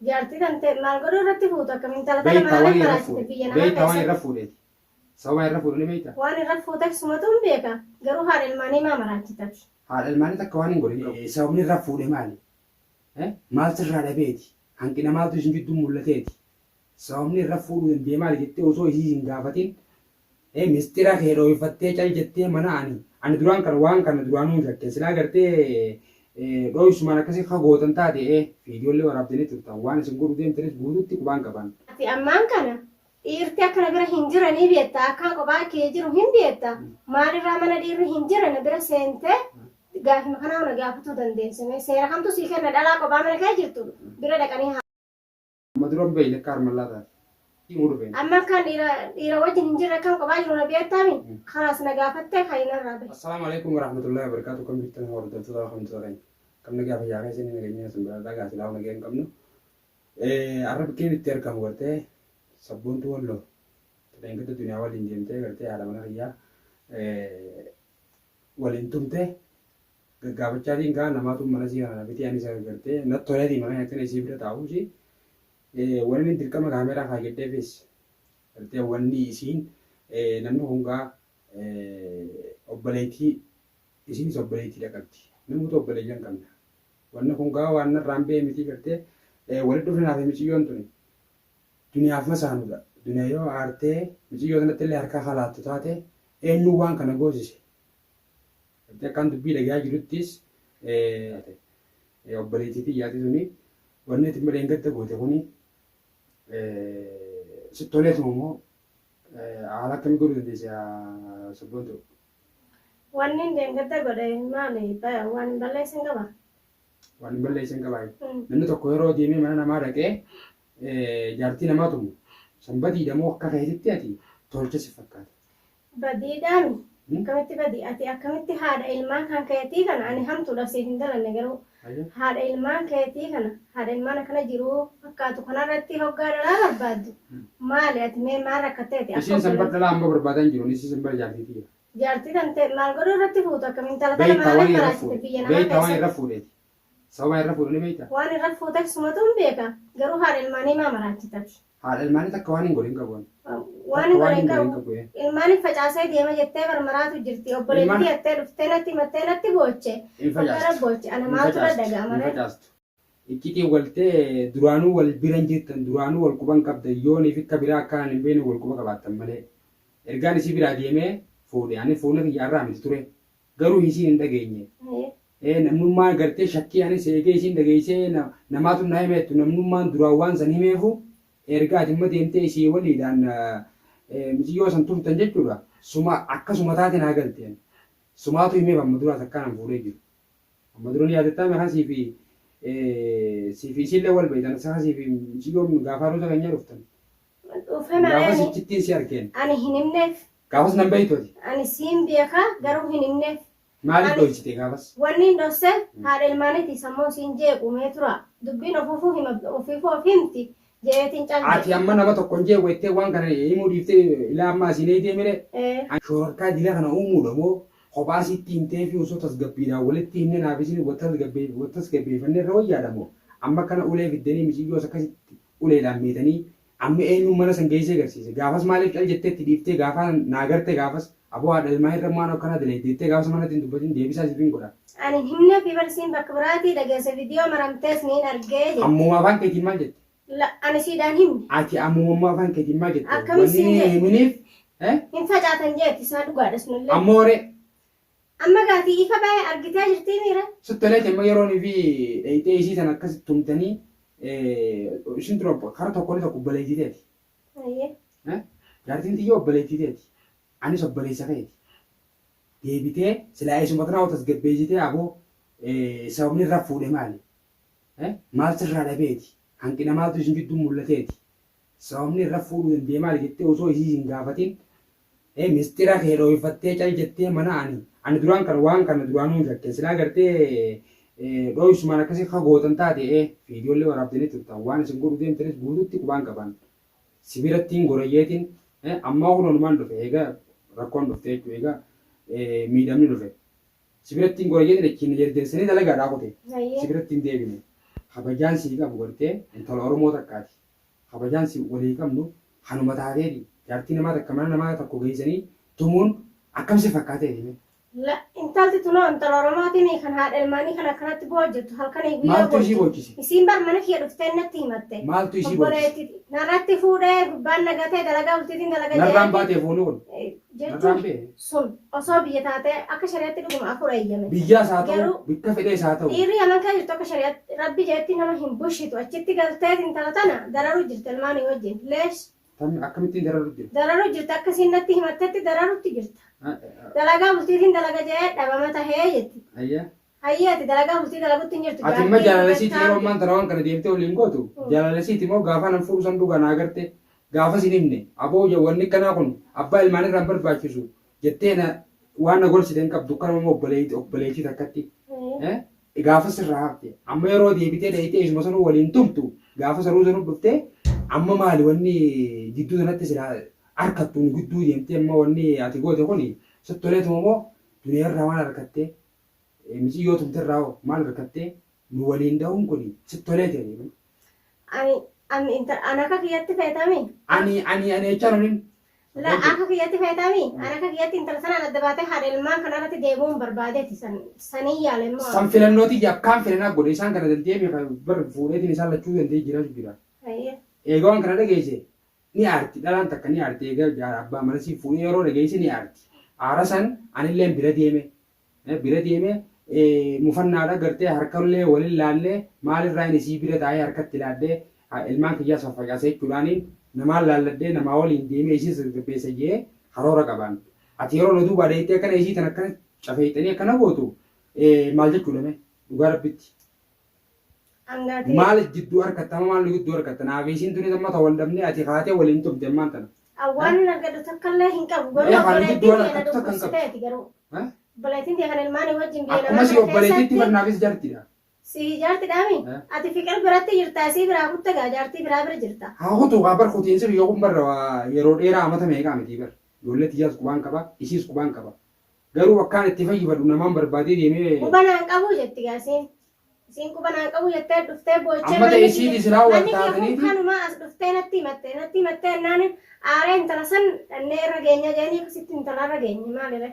Jaartii tante maal godhuu irratti fuutu akkamiin intala tana Beektaa waan maaliif irra maraachite fuudhe. biyya namaa Beektaa waan keessatti? irra fuudheeti. Sababa irra fuudhe ni beektaa? Waan irra fuuteef sumatu hin beeka. Garuu haadha ilmaanii maa maraachitati? Haadha ilmaanii takka waan hin godhin qabu. Sababni irra fuudhe maali? Maal sirraa dhabeeti? Hanqina maaltu isin jidduu mul'ateeti? Sababni irra fuudhuu danda'e maali jettee osoo isii hin gaafatin mistira kee dhooyfattee cal jettee mana ani ani duraan kana waan kana duraanuu hin shakke silaa gartee dhooysumaan akkasi ka gootan taate viidiyoollee waraabdanii turtan waan isin godhuu deemtanis guututti qubaan qaban. Ati ammaan kana dhiirti akka na bira hin jire ni beekta akkaan qophaa kee jiru hin beekta maalirraa mana dhiirri hin jire na bira seentee gaafima kanaa na gaafatuu dandeesse mee seera kamtu sii kenna dhalaa qophaa mana kee jirtu bira dhaqanii Amma dura hin beekne akka harmallaa taate. Himuu dhufeen. Amma akkaan dhiira dhiira wajjin hin jirre akkaan qophaa jiru na beektaami kalaas na gaafattee ka'i narraa bahi. Assalaamu Aleykum Warahmatullahi Wabarakatuh Akkam jirtan hordoftoota kabajamtoota keenya Akkam nagaa fayyaa keessanii nageenyaa isin badhaadhaa gaa silaa nagaa hin qabnu Arra bikkeen itti argamu gartee sabboontuu walloo dheengadda duniyaa waliin deemtee gartee haadha mana kiyyaa waliin tumte gaggaafachaatiin gaa namaatu mana isii kana na bitee anis gartee natti toleetii mana kana isii bira taa'uusi wanni inni dirqama kaameeraa kaayyadheefis gartee wanni isiin namni kun gaa obboleettii isiinis obboleettiidha qabdi namoota obboleeyyan qabna wanni kun gaa waan narraan ba'e miti gartee walitti dhufne naaf miciyyoon tuni duniyaaf masaanuudha duniyaa yoo aartee miciyyoo sanatti illee harkaa kalaattu taate eenyuun waan kana goosise. Gartee akkaan dubbii dhagayaa jiruttis obboleettii tiyyaati suni wanni ati amma dheengadda goote kuni sitti toleetuma moo haala akkamii godhuu dandeesse sabboontuu? Wanni hin dheengadda godhe maali waan hin balleessin qaba? Waan hin balleessin qabaa. Namni tokko yeroo deemee mana namaa dhaqee jaartii namaa tumu san badiidha moo akka keetitti ati tolcha si fakkaata? Badiidhaami? Akkamitti badi? Ati akkamitti haadha ilmaan kan keetii kana ani hamtuudhaaf siif hin dalanne garuu haadha ilmaan keetii kana haadha ilmaan akkana jiruu fakkaatu kanarratti hoggaa dhalaa barbaaddu maali ati mee maal rakkatteeti akka Isiin san bar obboleessa dhalaa amma barbaadaa hin jiru. Isiin san bar jaartii tiyya. Jaartii tante maal godhuu irratti fuutu akkamiin intala tana Beektaa waan maaliif irra maraachite fuudhe. biyya namaa Beektaa waan irra keessatti? fuudheeti. Sababa irra fuudhe ni beektaa? Waan irra fuuteef sumatu hin beeka garuu haadha ilmaanii maa maraachitati? Haadha ilmaanii takka waan hin godhin qabu ani. Waan hin Takka waan godhin hin godhin qabu. qabu. Ilmaan hin facaasee deema jettee bar maraatu jirti. Obboleettii Ilmaan jettee dhuftee natti himattee natti booche. hin Hoggara facaastu. booche. Ana Hin maaltu irra facaastu. dhaga'ama Hin ree? facaastu. Iccitiin waltee duraanuu wal bira hin jirtan duraanuu wal quba hin qabdan yooniif akka biraa akka ani hin beekne wal quba qabaattan malee. Ergaan isii biraa deemee fuudhe ani fuuna kiyya arraa miti ture. Garuu isiin hin dhageenye. Ee namnummaan gartee shakkii anis eegee isiin dhageessee namaatu na himeettu namnummaan duraan waan san himeefu erga ati imma deemtee isii waliidhaan miciyyoo san tumtan jechuudha. Suma akkasuma taate naa galte ani. Sumaatu himeef amma duraas akkaan an fuudhee jiru. Amma dura ni yaadattaa mee kan siifi siifi isiillee wal beektan isa siifi miciyyoon gaafa aruuza keenyaa dhuftan. Dhufe malee Gaafas ani ichittiin si arkeen. ani hin himneef. Gaafas nan beektu ati. Ani siin beeka garuu hin himneef. Maaliif Ani dhoysite gaafas? Wanni hin dhosseef haadha ilmaaniiti sammuun siin jeequ mee tura dubbiin ofuufuu hima ofiifuu of himti je'eetiin cal Ati jedhe. amma nama tokko hin jeequ jettee waan kana himuu dhiiftee ilaa amma asiin eeytee miree? Ee. Shororkaa dila kana uumuudha moo kophaa sitti himteefii osoo tasgabbiidhaan walitti himne naaf isin wal tasgabbeeffanne irra wayyaadha moo amma akkana ulee fiddanii miciyyoos akkasitti uleedhaan miitanii amma eenyuun mana san geessee garsiise gaafas maaliif cal jettee itti dhiiftee gaafaa naa garte gaafas aboo haadha ilmaa irra maal akkanaa dalayde jettee gaafas manatti hin dubbatin deebisaa siifin godha. Ani hin himneefii bar isiin bakka biraatii dhageesse video maramtees niin argee jette. Ammuma afaan keetiin maal jette? La ani siidhaan himne. Ati ammuma afaan keetiin maal jette? Akkami Wanni siin hin jedhe? himiniif eh? Hin facaatan jeetti isaa dhugaadha sunillee. Ammoo ree Amma gaatii ifa bahe argitee jirtii miire? Sitti toleeti amma yeroon fi dhayxee isii tana akkasitti tumtanii isin tura kara tokko ni tokko obboleettii teeti. Ayyee. Jaartiin tiyya obboleettii teeti. Anis obboleessa keeti. Deebitee silaa eessuma tanaa tasgabbeessitee aboo sababni irra fuudhe maali? Maal sirraa dhabeeti? Hanqina maaltu isin jidduu mul'ateeti? Sababni irra fuudhuu danda'e maali jettee osoo isii hin gaafatin mistira kee dhooyfattee cal jettee mana ani ani duraan kana waan kana duraanuu hin shakke silaa gartee dhooysumaan akkasi ka gootan taate viidiyoollee waraabdanii turtan waan isin godhuu deemtanis guututti qubaan qaban si birattiin gorayyeetiin ammaa kunoo numaan dhufe eega rakkoon dhufte jechuu eega miidhamni dhufe si birattiin gorayyeetiin achiin na jarjarsanii dalagaadhaa kute si biratti hin deebine. Kabajaan sii qabu gartee intala Oromoo takkaati. Kabajaan si walii qabnu kanuma taateeti. Jaartii namaa takka mana namaa tokko geessanii tumuun akkam si fakkaateeti mee? La intalti tunoo intala Oromootiin kan haadha ilmaanii kan akkanatti boo'aa jirtu halkanii guyyaa Maaltu isii boochi. boochise? Isiin bar mana kiyya dhuftee natti himatte. Maaltu isii boochise? Obboleetti narratti fuudhee gubbaan nagatee dalagaa bultiitiin dalaga Narraan jedheeti. baatee fuuni kun. Narraan Jechuun bee. sun osoo biyya taatee akka shari'aatti dhuguma afur eeyyame. Biyyaas haa ta'u, Garuu bikka fedhees haa ta'u. dhiirri yaman kan jirtu akka shari'aatti rabbi jeetti nama hin bushitu achitti galtee intala tana dararuu jirti ilmaanii wajjin. Leesh Tammi akkamittiin dararu jira? dararuu jirti akkasiin natti himattetti dararutti jirta. Dalagaa bultiitiin dalaga jedhee dhabama tahee jetti. Ayyaa. Hayyee ati dalagaa bultii dalagutti hin jirtu. Ati imma Jaartiin jaalalasiiti yeroo guddattaa ammaan tana waan kana deemtee waliin gootu jaalalasiiti immoo gaafa nan fuudhu san dhugaa naa agarte gaafa sin himne aboo wanni kanaa kun abbaa ilmaan irraa hin barbaachisu jettee na waan na gorsite hin qabdu kanuma immoo obboleetti obboleettii takkatti gaafa sirraa hafte amma yeroo deebitee dheeyitee isuma sanuu waliin tumtu gaafa sanuu sanuu dhuftee amma maali wanni jidduu sanatti silaa harkattuun gidduu deemtee amma wanni ati goote kuni sottoleetuma moo duniyaa irraa waan harkattee miciyyoo tumterraa hoo maal harkattee nu waliin dhahuun kun sittolee jedhee. Ani ani ani akka kiyyatti feetami. Ani jechaan olin. La akka kiyyatti feetami. Ani akka kiyyatti intala sanaan adda baatee haadha ilmaan kana irratti deebi'uun barbaadeeti san sanii yaale immoo. San filannooti akkaan filanaa godhe isaan kana danda'ee bar fuudheetiin isaan lachuu danda'ee jiraatu jira. Hayyee. Egaa waan kana dhageesse ni aarti dhalaan takka ni aarti egaa abbaa mana sii fuudhee yeroo dhageesse ni aarti. Aara san anillee bira deeme bira deeme mufannaadha gartee harkallee waliin laallee maalirraa inni sii bira taa'ee harkatti laallee ilmaan kiyyaas faffacaasee jechuudhaaniin namaan laalladhee namaa waliin deemee isii sirbeessa jee karoora qabaan. Ati yeroo na duubaa dheettee akkana isii tan akkana cafeexanii akkana gootu maal jechuudha mee dhugaa rabbitti. Angaatii. Maal jidduu harkatta amma maal gidduu harkatta naaf isiin tunis amma ta'u wal dhabnee ati kaatee waliin tumte ammaan tana. Awwaan hin argadhu takkallee hin qabu. Garuu Ee, kan obboleettiin gidduu kee na harkattu takka hin qabdu. dhukkubsiteeti garuu. Obboleettiin kee kan ilmaanii wajjin biyya Akkuma namaa si kana obboleettiitti keessatti barnaafis jaartidha. si jaartidhaami. Ati fiqir biratti jirta isii biraa kutte gaa jaartii biraa bira jirta. Haa kutu haa bar kutiinsi yoo kun barra yeroo dheeraa amata meeqaa miti bar. Ijoollee tiyyaas qubaan qaba isiis qubaan qaba. Garuu akkaan itti fayyifadhu namaan barbaadee deemee Qubanaan qabu jetti gaa isiin. Isiin qubanaan qabu jettee dhuftee boochee Amma ta'e manni isiin kiyya isilaa wal manni kiyya kun taataniiti kanuma as dhuftee natti himatte natti himattee ennaan aaree intala san dhannee irra geenya jedhanii akkasitti intala irra geenye maalire.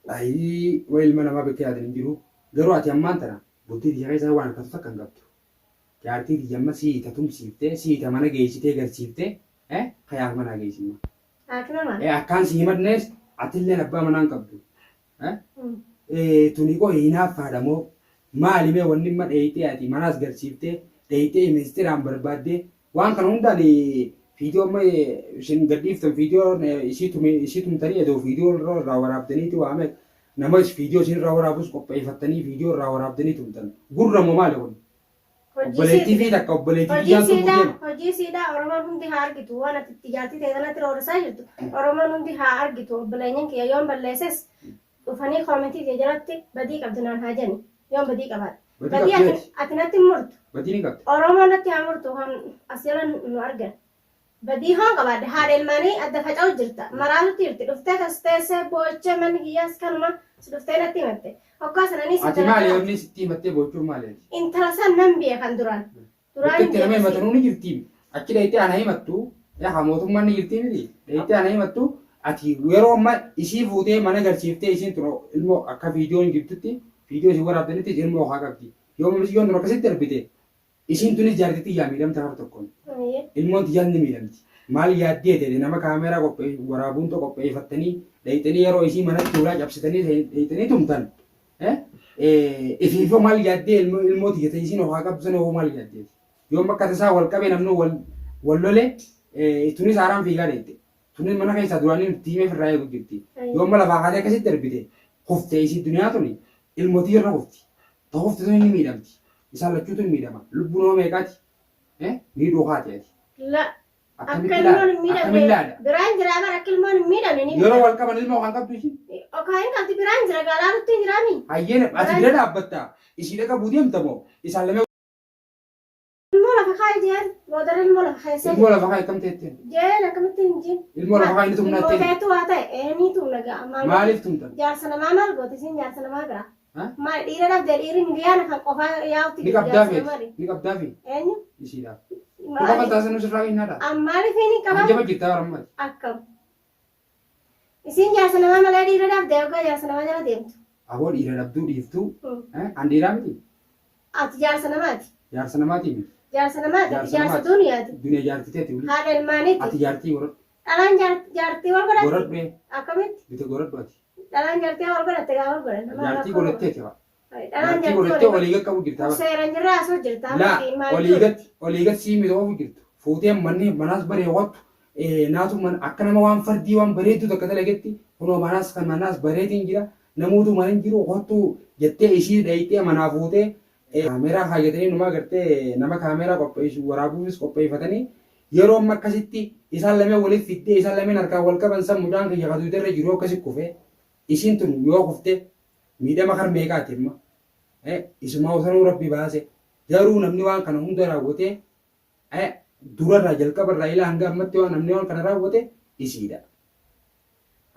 Ayii way ilma namaa bekkee yaadan hin jiru. Garuu ati ammaan tana bultii tiyya keessa waan harkatu takka hin qabdu. Jaartii tiyya amma siita tumsiiftee siita mana geessitee garsiiftee kayaaf manaa geessimma. Haakima maal? Akkaan si himadnees atilleen abbaa manaa hin qabdu. Tuni koo hinaaffaadha moo maali mee wanni imma dheeyxee ati manaas garsiiftee dheeyxee ministeeraan barbaaddee waan kana hundaan fiidiyoo amma isin gadhiiftan fiidiyoo isii tume isii tumtanii edoo fiidiyoo irraa waraabdaniiti waame nama fiidiyoo isin irraa waraabus qopheeffattanii fiidiyoo irraa waraabdanii tumtan gurra moo maali kun Hojii obboleettii siiti. fi takka obboleettii Hojii kiyyaan tumuu siidaa deema. hojii siidaa Oromoon hundi haa argitu waan ati itti jaartii ta'e kanatti roorisaa jirtu Oromoon hundi haa argitu obboleeyyan kiyya yoon balleesses dhufanii koomentii kee jalatti badii qabdu naan haa jenni yoon badii qabaadhe. Badii Badii qabdi ati ati. ati natti hin murtu. Badii ni qabdi. Oromoon natti haa murtu kan as jala nu argan. Badii hoon qabaadhe haadha ilmaanii adda faca'u jirta. Maraatutti jirti dhuftee kas teessee boochee manni kiyyaas kanuma si dhuftee natti himatte. Hoggaa sananiis Ati intala maali kana wanni sitti himattee boochuun maali ati? intala san nan biya kan duraan. Duraan Bakka itti nama hin beeku. himatanuu ni jirti. Achi dheeyxee ana himattu. Yaa mootummaan ni jirti miti. Dheeyxee ana himattu. Ati yeroo amma isii fuutee mana garsiiftee isiin tun ilmoo akka viidiyoon jirtutti viidiyoo isin waraabdanitti ilmoo haa qabdi. Yoo mamsi yoon tun akkasitti darbite isiin tunis jaartii xiyyaa miidhamte har tokkoon. Ilmoon xiyyaan ni miidhamti. Maal yaaddee ta'e nama kaameeraa qophee waraabuun qopheeffattanii dheeyxanii yeroo isii manatti ulaa cabsitanii dheeyxanii tumtan. Ifiifoo maal yaaddee ilmoo xiyya ta'e isiin haa qabdu sana hoo maal yaaddee? Yoo bakka tasaa wal qabee namni wal wal lole tunis haaraan fiigaa dheeyxe. Tunis mana keessaa duraanii tiimee firraa eegu jirti. Yoo amma lafaa kaatee akkasitti darbite kuftee isii duniyaa tuni ilmootii irra kufti. Ta kufte tuni ni miidhamti. Isaan lachuutu ni miidhama. Lubbuun hoo meeqaati? Miidhuu haati ati. La akka Akkamitti ilmoon laala? hin Akkamitti miidhamne laala? biraan jira bara akka ilmoon hin miidhamne ni Yeroo miidhama. wal qaban ilmoo kan qabdu ishiin. Okaa hin qabdi biraan jira gaalaalutti hin jiraami. Hayyeen ati bira dhaabbatta. Ishii dhaqa buutee himta moo? Isaan lamee Ilmoo lafa kaa'e jeen boodara ilmoo lafa keessee ilmoo lafa kaa'e kam teetteen? jeen akkamitti hin jiin. Ilmoo lafa kaa'e ni tumna Ilmoo jetteen? teetu waa ta'e ee ni tumna ga'a maal Maaliif tumtan? jaarsa namaa maal goote isiin jaarsa namaa bira. Maal dhiira dhabdee dhiirri miliyaana kan qofaa yaa'utti Ni jiru qabdaa jaarsa feeti. mali. Ni qabdaa fi Eenyu? isiidhaaf. Dhuga faltaa sanuu sirraa keenyaadha. Maaliif hin qaban? Hanjaba jirtaa barammaati. Akkam. Isiin jaarsa namaa malee dhiira dhabdee yookaan jaarsa namaa jala deemtu. Aboo dhiira dhabduu dhiiftuu. An dhiiraa miti. Ati jaarsa namaati. Jaarsa namaatii miti. Jaarsa namaati. Ati Jaarsa jaarsa namaati. duniyaati. Duniyaa jaartiteeti wuli. Haadha ilmaaniiti. Ati jaartii goradhu. Dhalaan jaartii wal godhatti. Goradhu ee. Akkamitti? Bita goradhu ati. Dhalaan jaartii wal godhatte gaafa wal godhan. Nama Jaartii rakkoo godhatteeti ba. qaba. Dhalaan Jaartii jaartii godhattee wal walii qabu jirta ba. Seeraan jirraa asoo jirta. Laa Maal olii gad olii gad sii miti oofu jirtu. Fuutee manni manaas baree hottu naatu man akka nama waan fardii waan bareedduu takka dalagetti kunoo manaas kan manaas bareetiin jira namootu mana hin jiru hottu jettee ishii dhayitee manaa fuutee kaameeraa kaayyatanii numaa gartee nama kaameeraa qopheessu waraabuufis qopheeffatanii yeroo amma akkasitti isaan lameen waliif fiddee isaan lameen harkaan wal qaban san mucaan kiyya katuuta irra jiru akkasi kufee isiin tun yoo kufte miidhama kar meeqaati amma isumaa sanuu rabbi baase garuu namni waan kana hunda raawwatee durarraa jalqabarraa ilaa hanga ammatti waan namni waan kana raawwate isiidha.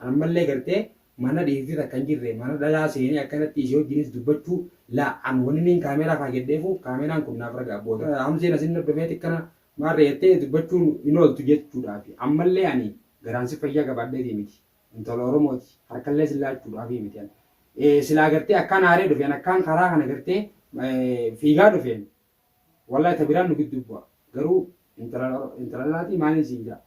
Ammallee gartee mana dhiirti takka hin jirre mana dhalaa seenee akkanatti ishee wajjinis dubbachuu laa an wanni niin kaameeraa kaa jedheefu kaameeraan kun naaf ragaa booda. Hamzeen asin dhufee xiqqana maarree jettee dubbachuun hin ooltu jechuudhaafi. Ammallee ani garaan si fayyaa qabaadheetii miti. Intala Oromooti harkallee si laachuudhaafi miti ani. Silaa gartee akkaan aaree dhufe an akkaan karaa kana gartee fiigaa dhufeen wallahi ta biraan nu gidduu bu'a. Garuu intala laatii maaliin siin jaa?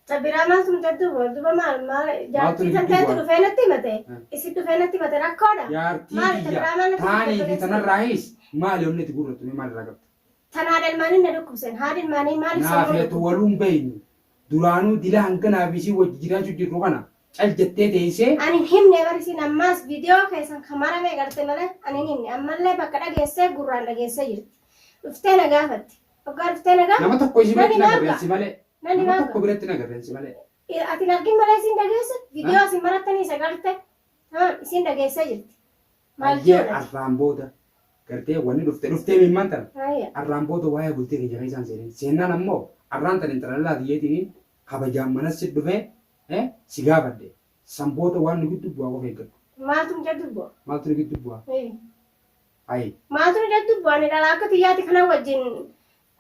Tabiraa maaltu nu gidduu bu'a? Duba maal maal Maaltu jaartii nu tan gidduu ta'etu bu'a? dhufee natti himate. Isin dhufee natti himate rakkoodha. Jaartii Maali kiyya tabiraa maal natti taanii fi himate? tanarraayis maali onni itti gurrattu mee maal irraa qabda? Tan haadha ilmaanii na dhukkubsan. Haadha ilmaanii maaliif Naaf sammuu eetu waluun beeynu duraanuu dila hanganaaf isii wajji jiraachuu jirru kana cal jettee teessee Ani hin himne barisiin ammaas viidiyoo keessan kan marame garte malee ani hin himne ammallee bakka dhageessee gurraan dhageessee jirti. Dhuftee na gaafatti. Hoggaa dhuftee na nama gaafatti. tokko isii biratti Nani na maal garreensi malee Nani nama maal tokko biratti na garreensi malee. Ati hin argin malee isiin dhageesse viidiyoo isin marattanii isa garte isiin dhageessee jirti. Maal Ayyee jechuudha? arraan booda gartee wanni dhufte dhuftee mimmaan tana Ayya. arraan booda waa'ee bultii kiyya keessaan seeneen seennaan ammoo arraan tan intala lallaa tiyyeetiin kabajaan manas si dhufee si gaafadhe san booda waan nu gidduu bu'aa qofa eeggadhu. Maaltu nu jaddu bu'a? Maaltu nu gidduu bu'aa? Ayi. Maaltu nu jaddu bu'a? Ani dhalaa akka xiyyaati kana wajjin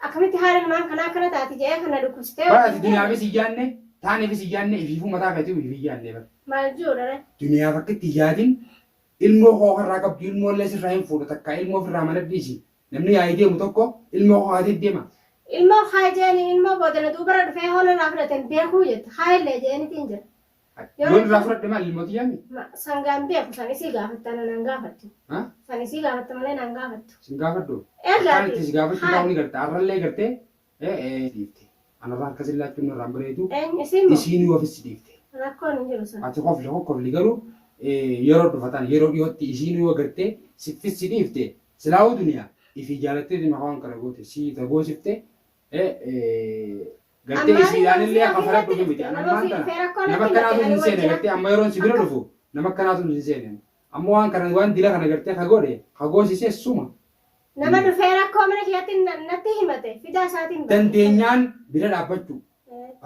akkamitti haadha ilmaan kanaa akkana taati jedhee kana dhukkubsitee Bara ati duniyaafis hin yaadne taaniifis hin yaadne ifiifuu mataa keetii ifiif hin yaadne bara. Maal jechuudha? Duniyaaf akka itti yaadin ilmoo koo irraa qabdu ilmoo illee sirraa hin fuudha takka ilmoo ofirraa mana dhiisi. Namni yaa'ii deemu tokko ilmoo koo haatee deema. Ilmoo haa jeeni ilmoo boodana duubara dhufee hola irraa fudhateen beekuu jette haa illee jeenitiin jira. Yoon irraa fudhadhe maal ilmooti yaadni? Sangaan beeku san isii gaafatta ana nan gaafattu. San isii gaafatta malee nan gaafattu. Sin gaafadhu. Egaa Akkaan itti si gaafachuu ta'uu ni garta. Arrallee gartee dhiifte. Anarraa akkas illaachuun irraan bareedu. Eenyu isiin moo? Isiin yoo ofis dhiifte. Rakkoon hin jiru san. Ati kofli kofli garuu yeroo dhufatan yeroo dhiyootti isiin yoo gartee siffis si dhiifte silaa'uu duniyaa ifii jaalattee dhimma waan kana goote si tagoosifte gartee Ammaan isiidhaan illee nama akka ofii fara irratti dhufe miti. dhufte, Ana nama ammaan ofii tana dhufee rakkoo nama natti akkanaatu himate hin ani seene wajjin gartee amma yeroon si bira dhufu nama akkanaatu hin seene. Amma waan kana waan dila kana gartee ka godhe ka goosise suma. Nama dhufee rakkoo mana keessatti natti himate fidaa isaatiin bahe. Dandeenyaan bira dhaabbachuu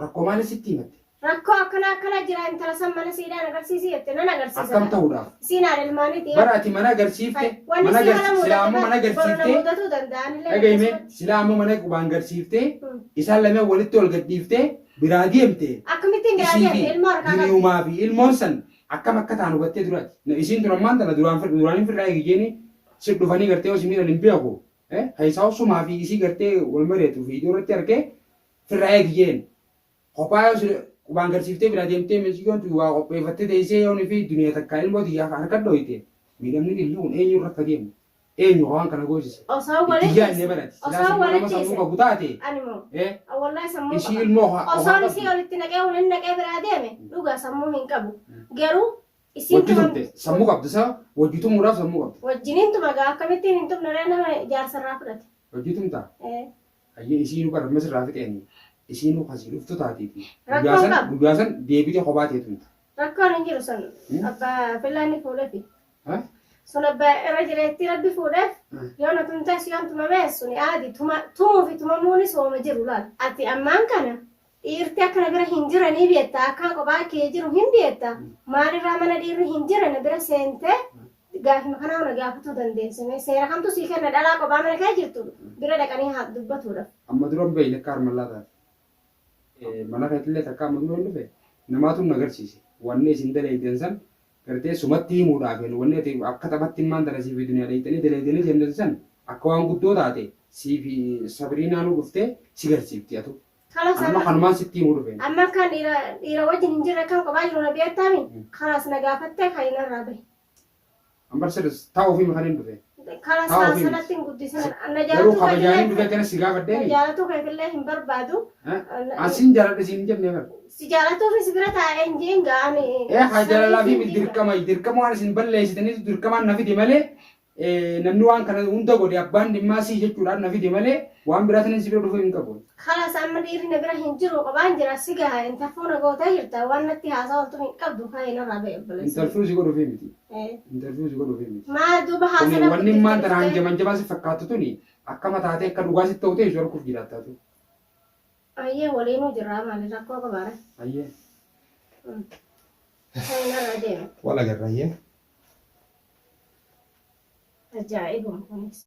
rakkoo maalis sitti himatte. Rakkoo akkana akkana jira intala san mana siidhaan agarsiisi jette nan agarsiisa. Akkam ta'uudhaaf. Isiin haadha ilmaaniiti. Bara ati mana agarsiifte Wanni mana si haala agarsiifte silaa ammoo mana mudatu boru na agarsiifte mudatuu danda'an illee. dhagahime silaa ammoo mana qubaan agarsiifte isaan lameen walitti ol gadhiifte biraa deemte Akkamittiin biraa isii deemte fi ilmoo harkaa qabdi. duniyumaa fi ilmoon san akkam akka ta'an hubattee duraati. Isiin tun ammaan tana duraan duraan hin firraa eegjeeni si dhufanii gartee osoo miidhan hin beeku. Keessaa osumaa fi isii gartee wal mareetu viidiyoo irratti argee firraa eegjeen. Kophaa yoo si qubaan agarsiiftee biraa deemtee misiyyoon tun waa qopheeffattee teessee yoon fi duniyaa takkaa ilmoo xiyyaa harka dhoyite miidhamni dhilli kun eenyu irra akka deemu eenyu waan kana goosise. Osoo Itti walitti yaadne barati. Silaa osoo sammuu nama walitti sammuu qabu taate ani moo wallahi sammuu isii qaba. ilmoo ho'aa Osoon isii qabdi. walitti naqee waliin naqee biraa deeme dhugaa sammuu hin qabu. Garuu isiin Wajji tumte sammuu qabdi sa wajji tumuudhaaf sammuu qabdi. wajjiniin tuma gaa akkamittiin hin tumne ree nama jaarsarraa fudhate. Wajji tumtaa. Ayyee isiinuu bara ammas irraa fixeeni isiinuu kasii dhuftu taatiiti. Rakkoon Guyyaa san qabu. guyyaa san deebitee kophaa ta'e tumta. Rakkoon hin jiru sun abbaa fillaanni fuudhefi. Ha? Sun abbaa irra jireetti rabbi fuudheef yoo na tumtes yoon tumamees suni aadi tumuu fi tumamuunis hooma jiru laal. Ati ammaan kana dhiirti akkana bira hin jiranii beekta akkaan kophaa kee jiru hin beekta maalirraa mana dhiirri hin jiran bira seentee Gaafima kanaa na gaafatuu dandeessine seera kamtu sii kenna dhalaa kophaa mana kee jirtu bira dhaqanii haa dubbatuudhaaf. Amma dura hin beekne akka harmallaa taate. Mana keetillee takka amma dura hin dhufe namaatu na agarsiise. Wanni isin daleeydan san gartee sumatti himuudhaaf wanni ati akka taphatti immaan tana siif duniyaa dheeyxanii daleeydanii deemtan san akka waan guddoo taate siif Sabriinaanuu dhuftee si garsiifti atu. Kalas Amma amma kanumaan sitti himuu dhufe. Amma kan dhiira dhiira wajjin hin jirre kan kophaa jiru na beektaami kalas na gaafattee kan hin irraa bahe. Ambar sirris taa'uu fi kan hin dhufe. Kalas Taa'uu fi sanatti hin guddisin. Na Garuu jaalatuu kabajaaniin keetillee dhufee kana si na gaafadheeni. jaalatuu keetillee hin barbaadu. Asiin jaaladhe siin hin jenne bara. Si jaalatuuf si bira taa'ee hin jeen ga'ani. Ee haa jaalalaa fi dirqama dirqama waan isin balleessitaniif dirqamaan na fide malee namni waan kana hunda godhe abbaan dhimmaa sii jechuudhaan na fide malee waan biraatiin si bira dhufuu hin qabu. Kalas amma dhiirri na bira hin jiru kophaan jira si gaha intarfuu na gootee jirta waan natti haasaa ooltu hin qabdu kaa'ee narraa ba'e obboleessa. Intarfiyuu si godhuufi miti. Intarfiyuu si godhuufi miti. Maa duuba Kuni haasaa wanni immaan tana hanjaman jabaa si fakkaattu tuni akka mataatee akka dhugaa sitti ta'u ta'e si horkuuf jiraattaatu. Ayyee waliinuu jirraa maali rakkoo qabaare. Ayyee. Kaa'ee narraa deema. Wal agarra ayyee. Ajaa'ibuma kunis.